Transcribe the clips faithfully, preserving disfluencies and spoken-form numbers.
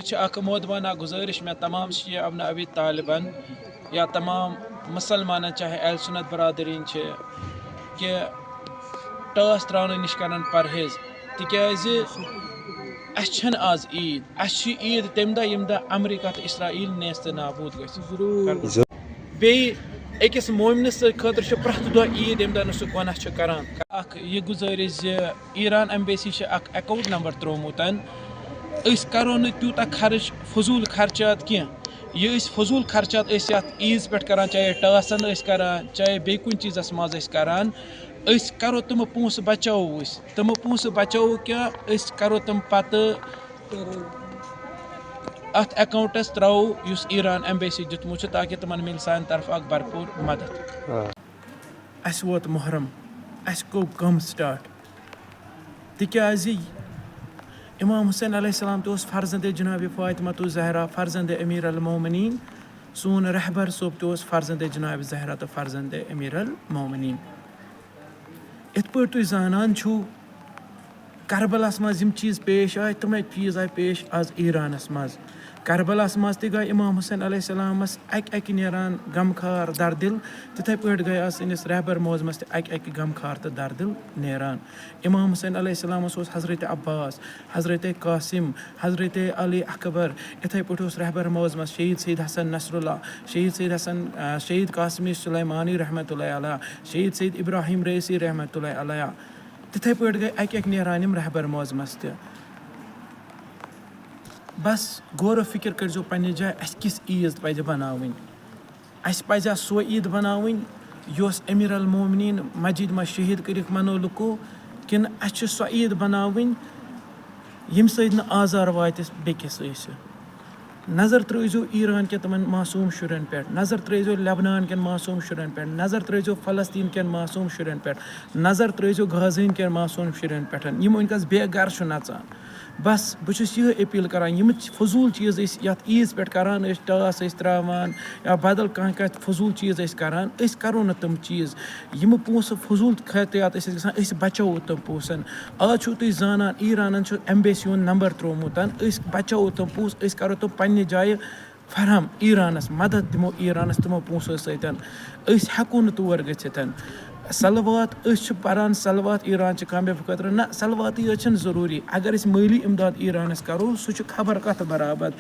چھِ اکھ مودبانہ گُزٲرِش مےٚ تمام شیعہ ابن ابی طالبن یا تمام مُسلمانن، چاہے اہل سنت برادریٖن چھِ، کہِ ٹٲس ترٛاونہٕ نِش کرن پرہیز، تِکیازِ اَسہِ چھَنہٕ آز عیٖد۔ اَسہِ چھِ عیٖد تَمہِ دۄہ ییٚمہِ دۄہ امریکہ تہٕ اسرائیل نیست نابوٗد گژھِ۔ ضروٗر۔ بیٚیہِ أکِس مومنہٕ سٕنٛدِ خٲطرٕ چھُ پرٛٮ۪تھ دۄہ عیٖد، ییٚمہِ دۄہ نہٕ سُہ گۄناہ چھُ کران۔ اکھ یہِ گُزٲرِش زِ ایران ایمبیسی چھِ اکھ اکاؤنٹ نمبر ترٛوومُت۔ أسۍ کرو نہٕ تیوٗتاہ خرٕچ، فضوٗل خرچات کینٛہہ۔ یہِ أسۍ فضوٗل خرچات ٲسۍ یَتھ عیٖز پٮ۪ٹھ کران، چاہے ٹاسَن ٲسۍ کران، چاہے بیٚیہِ کُنہِ چیٖزَس منٛز ٲسۍ کران، أسۍ کرو تِم پونٛسہٕ بچاوو أسۍ۔ تِم پونٛسہٕ بچاوو کیٛاہ؟ أسۍ کرو تِم پتہٕ اَتھ اکاؤنٹَس ترٛاوو یُس ایران ایمبیسی دیُتمُت چھُ، تاکہِ تِمن مِلہِ سانہِ طرفہٕ اکھ بھرپوٗر مدد۔ آ۔ اَسہِ ووت محرم، اَسہِ گوٚو غم سٹارٹ، تِکیٛازِ امام حسین علیہ السلام تہِ اوس فرزند جناب فاطمہ تہٕ زہرا، فرزند امیر المومنین۔ سون رہبر صٲب تہِ اوس فرزند جناب زہرا تہٕ فرزند امیر المومنین۔ یِتھ پٲٹھۍ تُہۍ زانان چھِو، کربلاہس منٛز یِم چیٖز پیش آے، تِمے چیٖز آے پیش آز ایرانس منٛز۔ کربلاہس منٛز تہِ گٔے امام حسین علیہ السلامس اکہِ اکہِ نیران غمخار دردِل، تِتھے پٲٹھۍ گٔے آز سٲنِس رہبر معظمس تہِ اکہِ اکہِ غمخار تہٕ دردِل نیران۔ امام حسین علیہ السلامس اوس حضرت عباس، حضرت قاسم، حضرت علی اکبر، اِتھے پٲٹھۍ اوس رہبر معظمس شہید سید حسن نصراللہ، شہید سید حسن، آ، شہید قاسمی سلیمانی رحمتہ اللہ علیہ، شہید سید ابراہیم رئیسی رحمتہ اللہ علیہ۔ تِتھے پٲٹھۍ گٔے اکہِ اکہِ نیران یِم رہبر معظمس تہِ۔ بس غور و فکر کٔرزیو پننہِ جایہِ، اسہِ کِژھ عیٖد پزِ بناوٕنۍ۔ اسہِ پزِ سۄ عیٖد بناوٕنۍ یۄس امیر المومنین مسجد منٛز شہید کٔرِکھ منو لُکو، کِنہٕ اسہِ چھِ سۄ عیٖد بناوٕنۍ ییٚمہِ سۭتۍ نہٕ آزار واتہِ بیٚکِس أسۍ؟ نظر ترٲیزیو ایران کٮ۪ن تِمن معصوم شُرٮ۪ن پٮ۪ٹھ، نظر ترٲیزیو لبنان کٮ۪ن معصوم شُرٮ۪ن پٮ۪ٹھ، نظر ترٲیزیو فلسطین کٮ۪ن معصوم شُرٮ۪ن پٮ۪ٹھ، نظر ترٲیزیو غازین کٮ۪ن معصوم شُرٮ۪ن پٮ۪ٹھ، یِم وٕنکیٚس بے گھر چھُ نژان۔ بس بہٕ چھُس یِہے اپیل کران، یِم فضوٗل چیٖز أسۍ یتھ عیٖز پٮ۪ٹھ کران ٲسۍ، ٹاس ٲسۍ ترٛاوان یا بدل کانٛہہ کانٛہہ فضوٗل چیٖز ٲسۍ کران، أسۍ کرو نہٕ تِم چیٖز۔ یِم پونٛسہٕ فضوٗل خرچات ٲسۍ أسۍ گژھان، أسۍ بچاوو تِم پونٛسن۔ آز چھِو تُہۍ زانان، ایرانن چھُ ایمبیسی ہُنٛد نمبر ترٛوومُت، أسۍ بچاوو تِم پونٛسہٕ، أسۍ کرو تِم پننہِ جایہِ فراہم ایرانس، مدد دِمو ایرانس تِمو پونٛسو سۭتۍ۔ أسۍ ہٮ۪کو نہٕ تور گٔژھِتھ۔ صلوات، أسۍ چھِ پران صلوات، ایران چھِ کامیاب خٲطرٕ۔ نہ، صلواتٕے یٲژ چھَنہٕ ضروٗری۔ اگر أسۍ مٲلی امداد ایرانس کرو، سُہ چھُ خبر کتھ برابر۔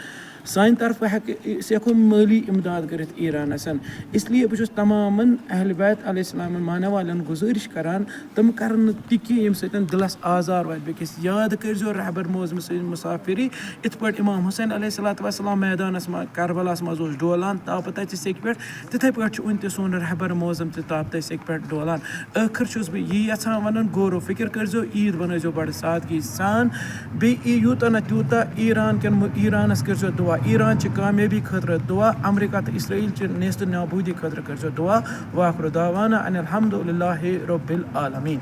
سانہِ طرفہٕ ہٮ۪کہِ، أسۍ ہٮ۪کو مٲلی امداد کٔرِتھ ایرانس۔ اس لیے بہٕ چھُس تمامن اہل بیت علیہ السلامن مانن والٮ۪ن گُزٲرِش کران، تِم کرن نہٕ تہِ کینٛہہ ییٚمہِ سۭتۍ دِلس آزار واتہِ بیٚکِس۔ یاد کٔرزیو رہبر معظم سٕنٛز مسافری، یِتھ پٲٹھۍ امام حسین علیہ الصلوۃ والسلام میدانس منٛز کربلاہس منٛز اوس ڈولان تاپہٕ تژِ سیٚکہِ پٮ۪ٹھ، تِتھے پٲٹھۍ چھُ وٕنہِ تہِ سون رہبر معظم تہِ تاپہٕ تژِ سیٚکہِ پٮ۪ٹھ ڈولان۔ ٲخر چھُس بہٕ یی یژھان ونُن، غور و فکر کٔرزیو، عیٖد بنٲیزیو بڑٕ سادگی سان، بیٚیہِ یی یوٗتاہ نہ تیوٗتاہ ایران کٮ۪ن مُ-، ایرانس کٔرزیو دُعا، ایران چہِ کامیٲبی خٲطرٕ دُعا، امریکہ تہٕ اسرائیل چہِ نیست نابودی خٲطرٕ کٔرزیو دُعا۔ وآخر دعوانا ان الحمد للہ رب العالمین۔